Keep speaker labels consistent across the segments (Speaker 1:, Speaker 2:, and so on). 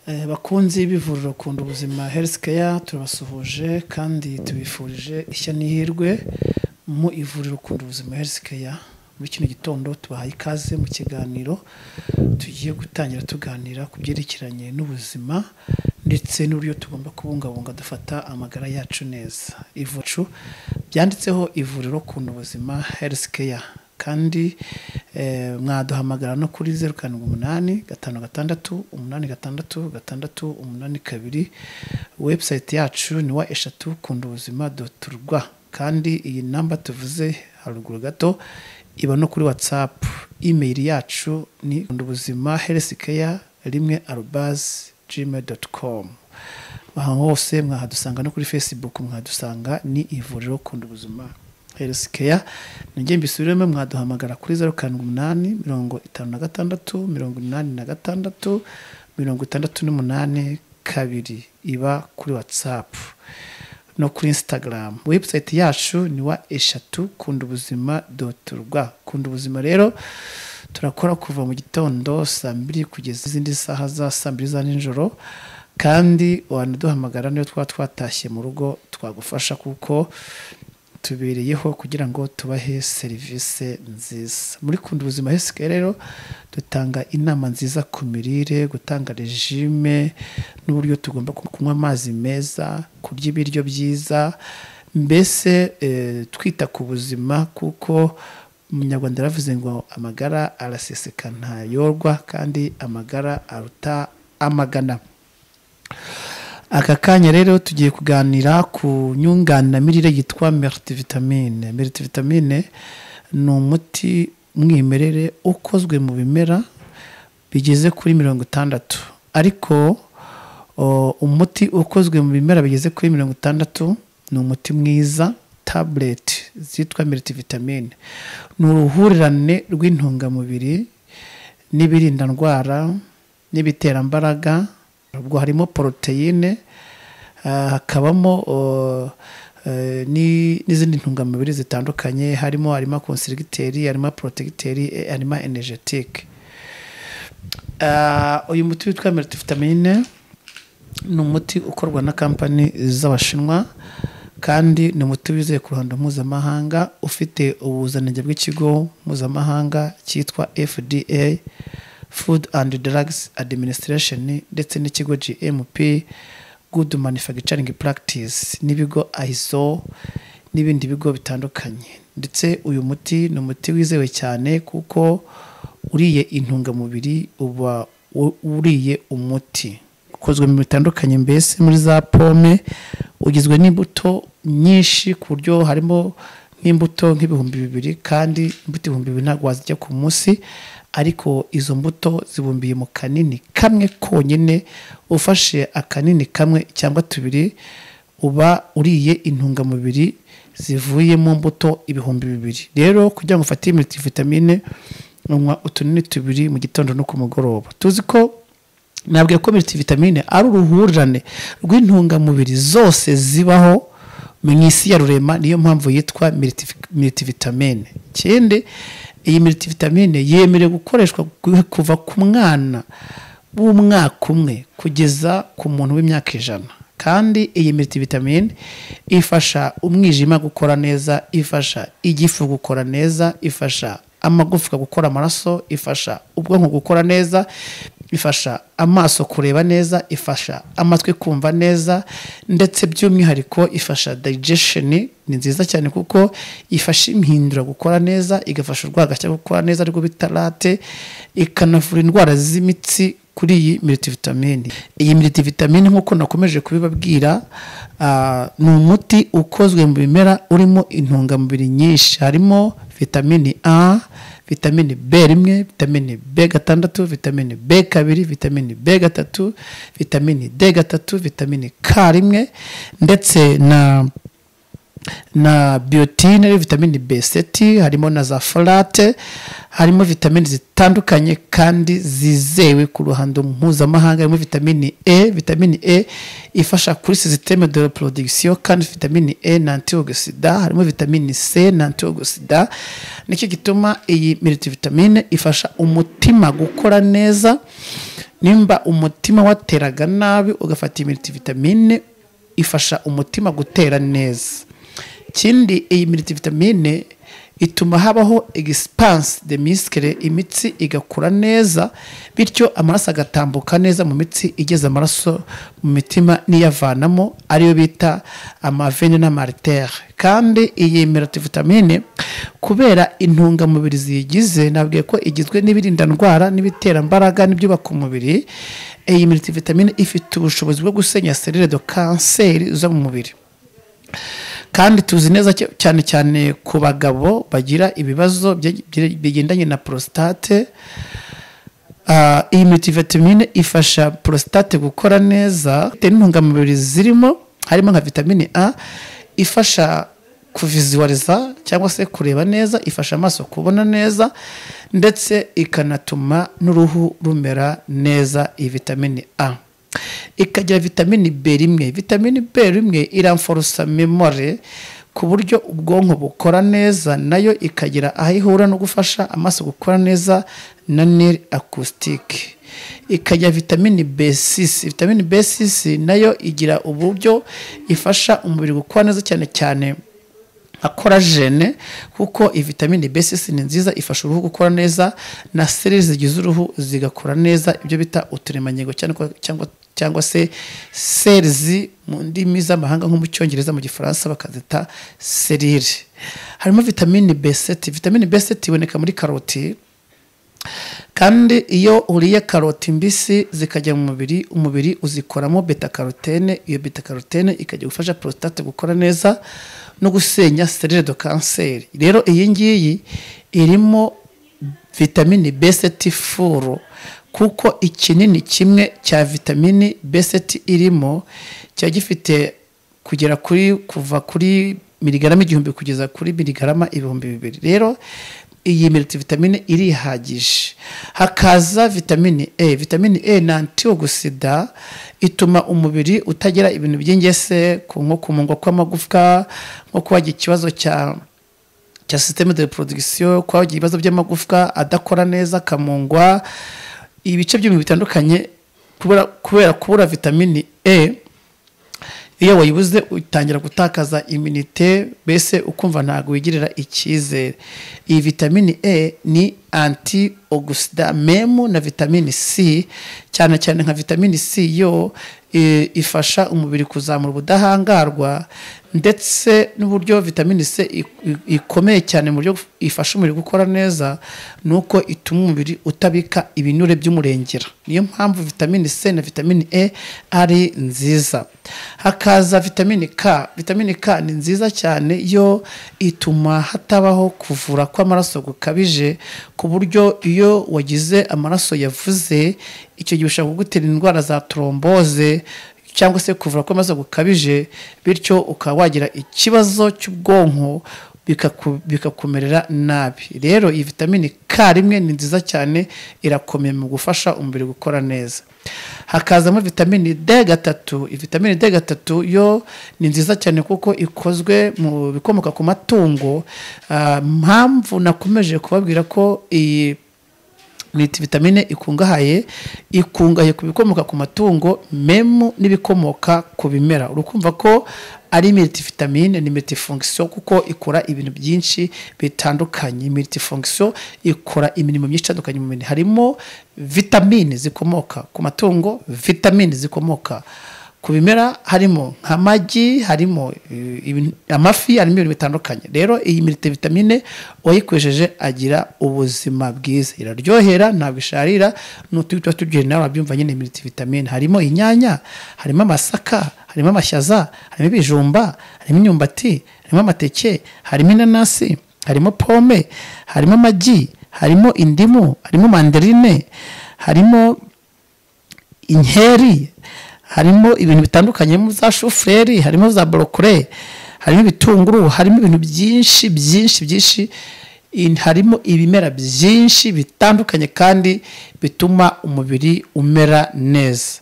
Speaker 1: Bakunzi b'ivuriro Kunda Ubuzima Health Care, turabasuhuje kandi tubifurije ishya n'ihirwe mu ivuriro Kunda Ubuzima Health Care. Muri kino gitondo tubahaye ikaze mu kiganiro tugiye gutangira tuganira ku byerekeranye n'ubuzima ndetse n'uburyo tugomba kubungabunga dufata amagara yacu neza. Ivucu byanditseho ivuriro Kunda Ubuzima Health Care, kandi mwaduhamagara no kuri 078 56 86 682. Website yacu ni wa 3 kundubuzima.rw, kandi iyi namba tuvuze haruguru gato iba no kuri WhatsApp. Email yacu ni kundubuzimahealthcare1@gmail.com. Aho hose mwahadusanga, no kuri Facebook mwahadusanga, ni ivuriro Kunda Ubuzima Health Care. Ngiye mbisubiremo, mwaduhamagara kuri 078 56 86 68 2, iba kuri WhatsApp no kuri Instagram. Website yacu ni wa 3 kundubuzima.rw. Kunda Ubuzima rero turakora kuva mu gitondo saa 2 kugeza izindi saha za saa 2 za nijoro, kandi wanaduhamagara niyo twaba twatashye mu rugo twagufasha, kuko tubereyeho kugira ngo tubahe serivisi nziza. Muri Kunda Ubuzima Health Care rero dutanga inama nziza ku mirire, gutanga regime n'uburyo tugomba kunywa amazi meza, kurya ibiryo byiza, mbese twita ku buzima, kuko Umunyarwanda yaravuze ngo amagara araseseka ntayorwa, kandi amagara aruta amagana. Aka kanya rero tugiye kuganira ku nyunganiramirire yitwa multivitamine. Multivitamine ni umuti mwimerere ukozwe mu bimera bigeze kuri 60, ariko umuti ukozwe mu bimera bigeze kuri 60 ni umuti mwiza. Tablet zitwa multivitamine ni uruhurirane rw'intungamubiri n'ibirinda ndwara n'ibiterambaraga. Ubwo harimo poroteyine, hakabamo n'izindi ntungamubiri zitandukanye, harimo constricteur, harimo protecteur, harimo energetique. Uyu muti witwa multivitamine ni umuti ukorwa na kampani z'Abashinwa, kandi ni umuti wizeye ku ruhando mpuzamahanga, ufite ubuziranenge bw'ikigo mpuzamahanga cyitwa FDA, Food and Drugs Administration, ndetse n'ikigo GMP, Good Manufacturing Practice, n'ibigo ISO n'ibindi bigo bitandukanye. Ndetse uyu muti ni umuti wizewe cyane, kuko uriye intungamubiri uba uriye umuti. Ukozwe mu bitandukanye, mbese muri za pome, ugizwe n'imbuto nyinshi ku buryo harimo nk'imbuto nk'ibihumbi 2000, kandi imbuto 2000 ntabwo wazijya ku munsi, ariko izo mbuto zibumbiye mu kanini kamwe konyine. Ufashe akanini kamwe cyangwa tubiri uba uriye intungamubiri zivuye mu mbuto 2000. Rero kugira ngo ufate multivitamine unywa utunini tubiri mu gitondo no ku mugoroba. Tuzi ko nabwiye ko multivitamine ari uruhurirane rw'intungamubiri zose zibaho mu isi ya rurema, niyo mpamvu yitwa multivitamine. Ikindi, iyi multivitamine yemerewe gukoreshwa kuva ku mwana w'umwaka umwe kugeza ku muntu w'imyaka 100. Kandi iyi multivitamine ifasha umwijima gukora neza, ifasha igifu gukora neza, ifasha amagufwa gukora amaraso, ifasha ubwonko gukora neza, ifasha amaso kureba neza, ifasha amatwi kumva neza, ndetse by'umwihariko ifasha digestion. Ni nziza cyane kuko ifasha impindura gukora neza, igafasha urwagashya gukora neza ariko bita rate, ikanavura indwara z'imitsi kuri iyi multivitamine. Iyi multivitamine nk'uko nakomeje kubibabwira, ni umuti ukozwe mu bimera urimo intungamubiri nyinshi. Harimo vitamini A, vitamini B1, vitamini B6, vitamini B2, vitamini B3, vitamini D3, vitamini K1, ndetse na biotine, vitamini B7, harimo na za folate, harimo vitamini zitandukanye kandi zizewe ku ruhando mpuzamahanga. Harimo vitamini E, vitamini E ifasha kuri système de reproduction, kandi vitamini E na antioxidant, harimo vitamini C na antioxidant. Nicyo gituma iyi multivitamine ifasha umutima gukora neza. Nimba umutima wateraga nabi ugafata multivitamine, ifasha umutima gutera neza. Ikindi, iyi multivitamine ituma habaho expanse de muscle, imitsi igakura neza, bityo amaraso agatambuka neza mu mitsi igeza amaraso mu mitima niyavanamo, ariyo bita amavene n'amartere. Kandi iyi multivitamine kubera intungamubiri ziyigize, nabwiye ko igizwe n'ibirinda ndwara n'ibiterambaraga n'ibyubaka umubiri, iyi multivitamine ifite ubushobozi bwo gusenya cellule de cancer zo mu mubiri. Kandi tuzi neza cyane cyane ku bagabo bagira ibibazo bigendanye na prostate, iyi multivitamine ifasha prostate gukora neza. Intungamubiri zirimo harimo nka vitamine A ifasha kuvizualiza cyangwa se kureba neza, ifasha amaso kubona neza, ndetse ikanatuma n'uruhu rumera neza. Iyi vitamine A ikagira vitamine B1. Vitamine B1 iramforosa memory ku buryo ubwonko bukora neza, nayo ikagira aho ihura no gufasha amaso gukora neza na nerf acoustique. Ikagira vitamine B6. Vitamine B6 nayo igira uburyo ifasha umubiri gukora neza, cyane cyane nka collagene, kuko iyi vitamine B6 ni nziza, ifasha uruhu gukora neza na cellules zigize uruhu zigakora neza, ibyo bita uturemangingo cyangwa se cells mu ndimi z'amahanga nko mu Cyongereza, mu Gifaransa bakazita cellule. Harimo vitamine B7. Vitamine B7 iboneka muri karoti, kandi iyo uriye karoti mbisi zikajya mu mubiri, umubiri uzikoramo beta carotene. Iyo beta carotene ikajya gufasha prostate gukora neza no gusenya cellule de cancer. Rero iyi ngiyi irimo vitamine B7 furu, kuko ikinini kimwe cya vitamine B7 irimo cya gifite kugera kuri kuva kuri miligarama 1000 kugeza kuri miligarama 2000. Rero iyi multivitamine irihagije. Hakaza vitamine E. Vitamine E na antioxida ituma umubiri utagira ibintu by'ingese, nko kumungwa kw'amagufwa, nko kubagira ikibazo cya système de reproduction, kwagira ibibazo by'amagufwa adakora neza akamungwa, ibice by'umubiri bitandukanye kubera kubura vitamine E. Iyo wayibuze utangira gutakaza immunité, bese ukumva ntago wigirira icyizere. Iyi vitamine E ni antioxidant memu na vitamine C, cyane cyane nka vitamine C yo ifasha umubiri kuzamura ubudahangarwa, ndetse n'uburyo vitamine C ikomeye cyane mu buryo ifasha umubiri gukora neza, nuko ituma umubiri utabika ibinure by'umurengera. Niyo mpamvu vitamine C na vitamine E ari nziza. Hakaza vitamine K. Vitamine K ni nziza cyane, yo ituma hatabaho kuvura kw'amaraso gukabije, ku buryo iyo wagize amaraso yavuze icyo gihe ushobora kugutera indwara za thrombose cyangwa se kuvura kw'amaraso gukabije, bityo ukaba wagira ikibazo cy'ubwonko bikakumerera nabi. Rero iyi vitamine K rimwe ni nziza cyane, irakomeye mu gufasha umubiri gukora neza. Hakazamo vitamine D3. Vitamine D3 yo ni nziza cyane kuko ikozwe mu bikomoka ku matungo. Mpamvu nakomeje kubabwira ko iyi multivitamine ikungahaye ku bikomoka ku matungo memu n'ibikomoka ku bimera. Urukumva ko ari multivitamine, ni multifonction kuko ikora ibintu byinshi bitandukanye. Multifonction ikora imirimo myinshi itandukanye mu mubiri. Harimo vitamine zikomoka ku matungo, vitamine zikomoka ku bimera, harimo nk'amagi, harimo amafi, harimo ibintu bitandukanye. Rero iyi multivitamine uwayikoresheje agira ubuzima bwiza, iraryohera, ntabwo isharira, n'utuba turyohera nawe urabyumva nyine. Multivitamine harimo inyanya, harimo amasaka, harimo amashaza, harimo ibijumba, harimo imyumbati, harimo amateke, harimo inanasi, harimo pome, harimo amagi, harimo indimu, harimo mandarine, harimo inkeri, harimo ibintu bitandukanye, harimo za shufureri, harimo za borokore, harimo ibitunguru, harimo ibintu byinshi byinshi byinshi, harimo ibimera byinshi bitandukanye kandi bituma umubiri umera neza.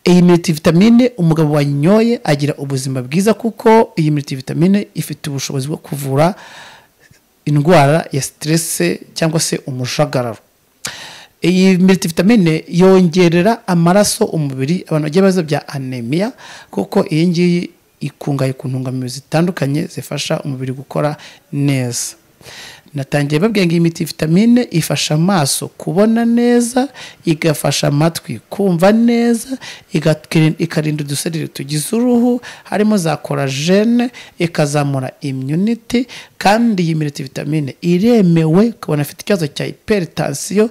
Speaker 1: Iyi multivitamine umugabo wayinyoye agira ubuzima bwiza, kuko iyi multivitamine ifite ubushobozi bwo kuvura indwara ya stress cyangwa se umujagararo. Iyi multivitamine yongerera amaraso umubiri abantu bagiye ibibazo bya anemia, kuko iyi ngiyi ikungahaye ku ntungamubiri zitandukanye zifasha umubiri gukora neza. Natangiye babwiye ngo iyi multivitamine ifasha amaso kubona neza, igafasha amatwi kumva neza, ikarinda udusereri tugize uruhu harimo za collagene, ikazamura immunity. Kandi iyi multivitamine iremewe ku bantu bafite ikibazo cya hypertension,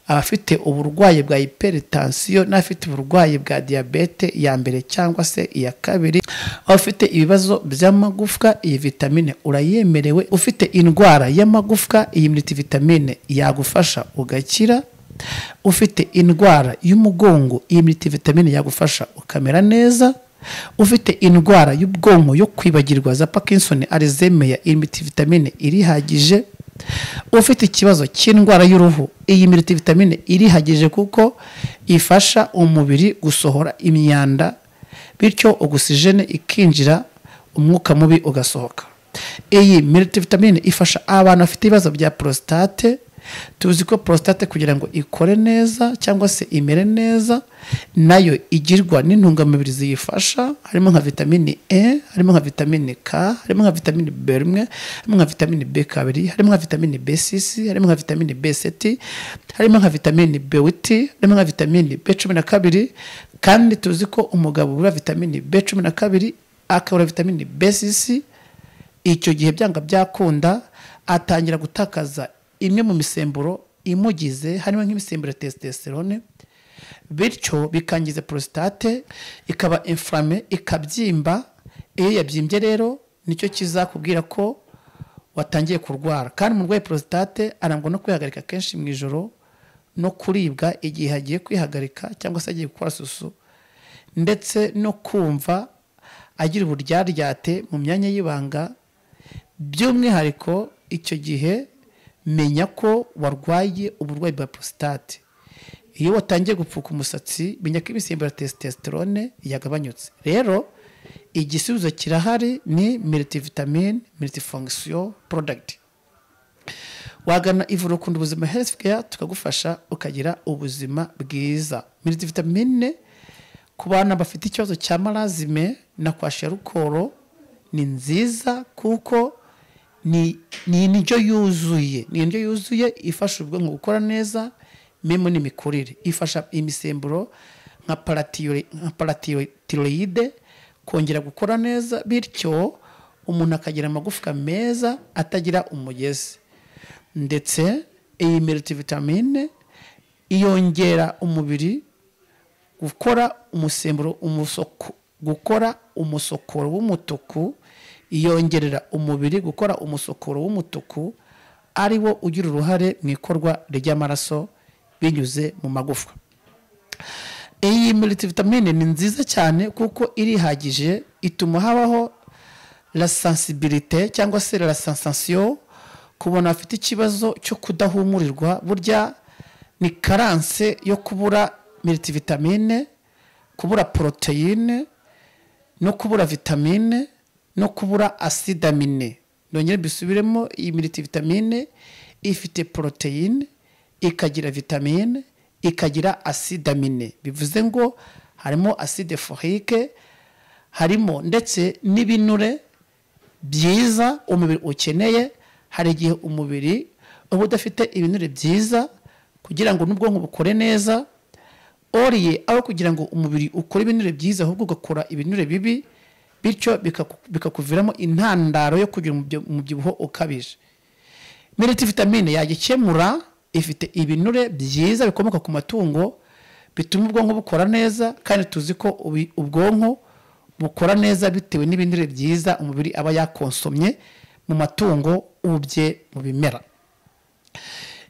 Speaker 1: abafite uburwayi bwa hypertension n'abafite uburwayi bwa diyabete ya mbere cyangwa se iya kabiri, abafite ibibazo by'amagufwa, iyi vitamine urayemerewe. Ufite indwara y'amagufwa, iyi multivitamine yagufasha ugakira. Ufite indwara y'umugongo, iyi multivitamine yagufasha ukamera neza. Ufite indwara y'ubwonko yo kwibagirwa za Parkinson, Alzheimer, iyi multivitamine irihagije. Ufite ikibazo cy'indwara y'uruhu, iyi multivitamine irihagije kuko ifasha umubiri gusohora imyanda, bityo ogisijene ikinjira, umwuka mubi ugasohoka. Iyi multivitamine ifasha abantu bafite ibibazo bya prostate. Tuzi ko prostate kugira ngo ikore neza cyangwa se imere neza, nayo igirwa n'intungamubiri ziyifasha, harimo nka vitamine E, harimo nka vitamine K, harimo nka vitamine B1, harimo nka vitamine B2, harimo nka vitamine B6, harimo nka vitamine B7, harimo nka vitamine B8, harimo nka vitamine B12. Kandi tuzi ko umugabo ubura vitamine B12 akabura vitamine B6, icyo gihe byanga byakunda atangira gutakaza imwe mu misemburo imugize, harimo nk'imisemburo ya testosterone, bityo bikangiza prostate, ikaba inflamme, ikabyimba. Iyo yabyimbye rero nicyo kizakubwira ko watangiye kurwara. Kandi umurwayi prostate arangwa no kwihagarika kenshi mu ijoro, no kuribwa igihe agiye kwihagarika cyangwa se agiye gukora susu, ndetse no kumva agira uburyaryate mu myanya y'ibanga. By'umwihariko icyo gihe menya ko warwaye uburwayi bwa prostate. Iyo watangiye gupfuka umusatsi, menya ko imisemburo ya testosterone yagabanyutse. Rero igisubizo kirahari, ni multivitamine multifonction product. Wagana ivuriro Kunda Ubuzima Health Care tukagufasha ukagira ubuzima bwiza. Multivitamine ku bana bafite ikibazo cya marazime na kwashiorkor ni nziza, kuko ni indyo yuzuye, ni indyo yuzuye ifasha ubwonko gukora neza, memo n'imikurire, ifasha imisemburo nka parathyroide kongera gukora neza, bityo umuntu akagira amagufwa meza atagira umugezi. Ndetse iyi multivitamine iyongera umubiri gukora umusemburo gukora umusokoro w'umutuku, iyongerera umubiri gukora umusokoro w'umutuku ari wo ugira uruhare mu ikorwa ry'amaraso binyuze mu magufwa. Iyi multivitamine ni nziza cyane kuko irihagije, ituma habaho la sensibilité cyangwa se la sensation ku bantu bafite ikibazo cyo kudahumurirwa. Burya ni carence yo kubura multivitamine, kubura protéine, no kubura vitamine, no kubura acide amine. Nongere mbisubiremo, iyi multivitamine ifite protéine, ikagira vitamine, ikagira acide amine. Bivuze ngo harimo acide folique, harimo ndetse n'ibinure byiza umubiri ukeneye. Hari igihe umubiri uba udafite ibinure byiza kugira ngo n'ubwonko bukore neza, oriye aho kugira ngo umubiri ukore ibinure byiza ahubwo ugakora ibinure bibi, bityo bikakuviramo intandaro yo kugira umubyibuho ukabije. Multivitamine yagikemura, ifite ibinure byiza bikomoka ku matungo bituma ubwonko bukora neza, kandi tuzi ko ubwonko bukora neza bitewe n'ibinure byiza umubiri aba yakonsomye mu matungo ubye mu bimera.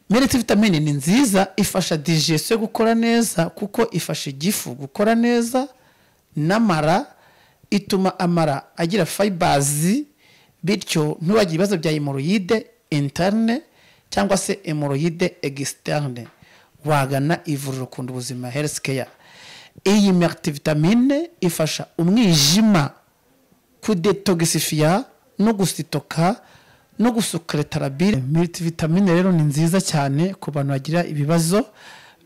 Speaker 1: Multivitamine ni nziza, ifasha digestion gukora neza kuko ifasha igifu gukora neza n'amara, ituma amara agira fibers, bityo ntibagire ibibazo bya hemorrhoide interne cyangwa se hemorrhoide externe. Wagana ivuriro Kunda Ubuzima Health Care. Iyi multivitamine ifasha umwijima kudetoxifia no gusitoka no gusukreta la bile. Multivitamine rero ni nziza cyane ku bantu bagira ibibazo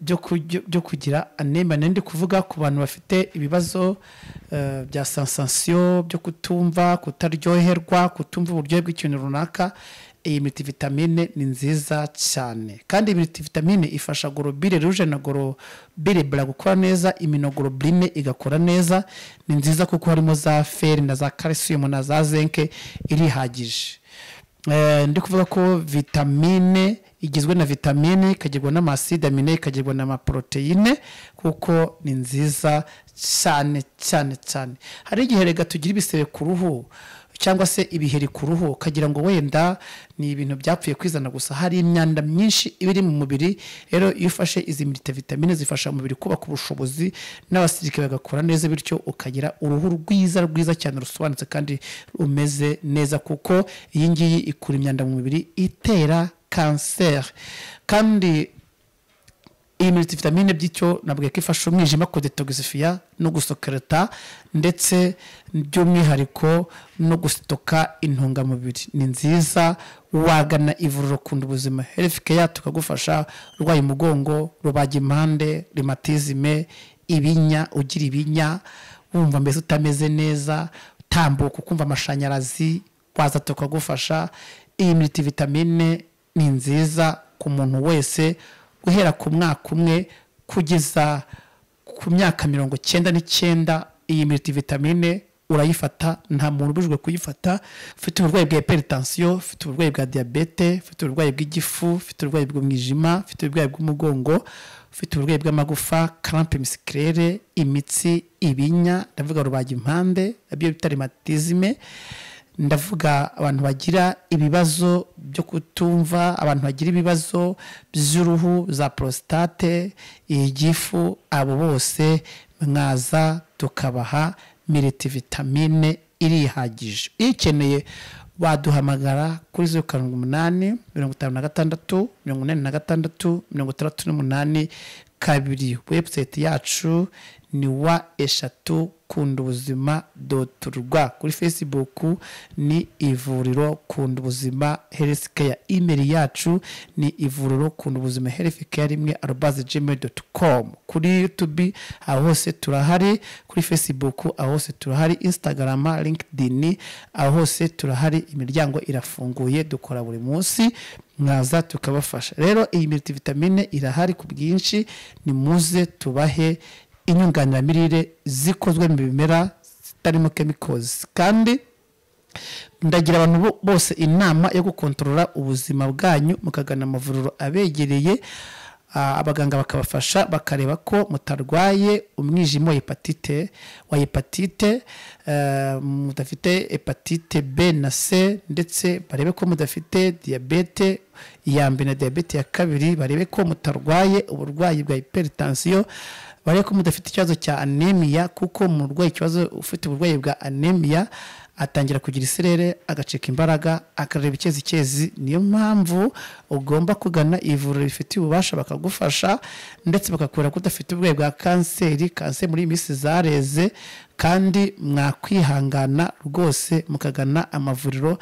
Speaker 1: byo kugira anemia. Ndi kuvuga ku bantu bafite ibibazo bya sensation, byo kutumva, kutaryoherwa, kutumva uburyohe bw'ikintu runaka. Iyi multivitamine ni nziza cyane, kandi multivitamine ifasha globule rouge na globule blanc gukora neza, immunoglobuline igakora neza. Ni nziza kuko harimo za fer na za calcium na za zinc, irihagije. Ndi kuvuga ko vitamine igizwe na vitamine, ikagirwa n'amaside amine, ikagirwa n'amaproteine, kuko ni nziza cyane cyane cyane. Hari igihe rega tugira ibisebe ku ruhu cyangwa se ibiheri ku ruhu, ukagira ngo wenda ni ibintu byapfuye kwizana gusa, hari imyanda myinshi ibiri mu mubiri. Rero iyo ufashe izi multivitamine zifasha umubiri kubaka ubushobozi n'abasirikare bagakora neza, bityo ukagira uruhu rwiza rwiza cyane rusobanutse kandi rumeze neza, kuko iyi ngiyi ikura imyanda mu mubiri itera kanseri. Kandi iyi multivitamine by'icyo nabwiye ko ifasha umwijima kudetoxifia no gusokereta, ndetse by'umwihariko no gustoka intungamubiri. Ni nziza, wagana ivuriro Kunda Ubuzima Health Care tukagufasha. Urwaye umugongo, rubagimpande, rhumatisme, ibinya, ugira ibinya wumva mbese utameze neza, utambuka ukumva amashanyarazi, waza tukagufasha. Iyi multivitamine ni nziza ku muntu wese guhera ku mwaka umwe kugeza ku myaka 99. Iyi multivitamine urayifata, nta muntu ubujijwe kuyifata. Ufite uburwayi bwa hypertension, ufite uburwayi bwa diabete, ufite uburwayi bw'igifu, ufite uburwayi bw'umwijima, ufite uburwayi bw'umugongo, ufite uburwayi bw'amagufa, crampe musculaire, imitsi, ibinya, ndavuga rubagimpande, nabyo bita rhumatisme, ndavuga abantu bagira ibibazo byo kutumva, abantu bagira ibibazo by'uruhu, za prostate, igifu, abo bose mwaza tukabaha multivitamine irihagije. Ikeneye waduhamagara kuri 078 56 86 68 2. Website yacu ni w3kundubuzima.rw. Kuri Facebook ni ivuriro Kunda Ubuzima Health Care. Email yacu ni ivuriro Kunda Ubuzima Health Care 1@gmail.com. Kuri YouTube aho hose turahari, kuri Facebook aho hose turahari, Instagram, LinkedIn aho hose turahari. Imiryango irafunguye, dukora buri munsi, mwaza tukabafasha. Rero iyi multivitamine irahari ku bwinshi, ni muze tubahe inyunganiramirire zikozwe mu bimera zitarimo chemicals. Kandi ndagira abantu bose inama yo gukontorora ubuzima bwanyu, mukagana amavuriro abegereye, abaganga bakabafasha bakareba ko mutarwaye umwijima wa hepatite, mudafite hepatite B na C, ndetse barebe ko mudafite diabete ya mbere na diabete ya kabiri, barebe ko mutarwaye uburwayi bwa hypertension, barebe ko mudafite ikibazo cya anemia, kuko umurwayi ikibazo ufite uburwayi bwa anemia atangira kugira iserere, agacika imbaraga, akareba icyezi. Niyo mpamvu ugomba kugana ivuriro rifitiye ububasha bakagufasha, ndetse bakakubwira ko udafite uburwayi bwa kanseri. Kanseri muri iyi minsi zareze, kandi mwakwihangana rwose mukagana amavuriro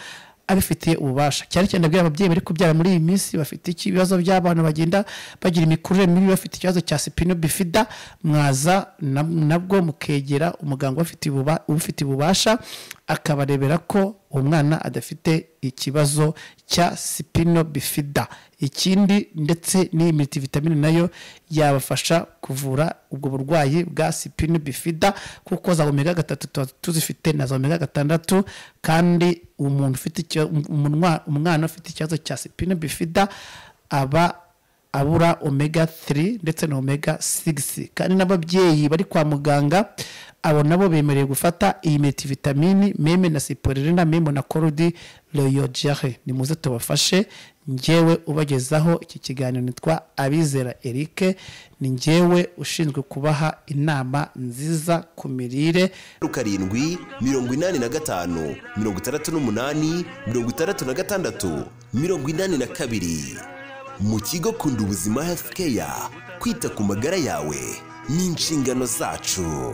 Speaker 1: abifitiye ububasha. Cyane cyane ndabwira ababyeyi bari kubyara muri iyi minsi bafite ibibazo by'abana bagenda bagira imikurire mibi, bafite ikibazo cya spina bifida, mwaza nabwo mukegera umuganga ufite ububasha akabarebera ko uwo mwana adafite ikibazo cya spina bifida. Ikindi ndetse n'iyi multivitamine nayo yabafasha kuvura ubwo burwayi bwa spina bifida, kuko za omega 3 tuba tuzifite na za omega 6. Kandi umuntu ufite umwana ufite ikibazo cya spina bifida aba abura omega 3 ndetse na omega 6. Kandi n'ababyeyi bari kwa muganga abo nabo bemerewe gufata iyi multivitamine meme na ciprolina meme na cordi loyogere. Ni muze tubafashe. Njyewe ubagezaho iki kiganiro nitwa Abizera Eric, ni njyewe ushinzwe kubaha inama nziza ku mirire.
Speaker 2: 7 85 68 66 82. Mu kigo Kunda Ubuzima Health Care, kwita ku magara yawe ni inshingano zacu.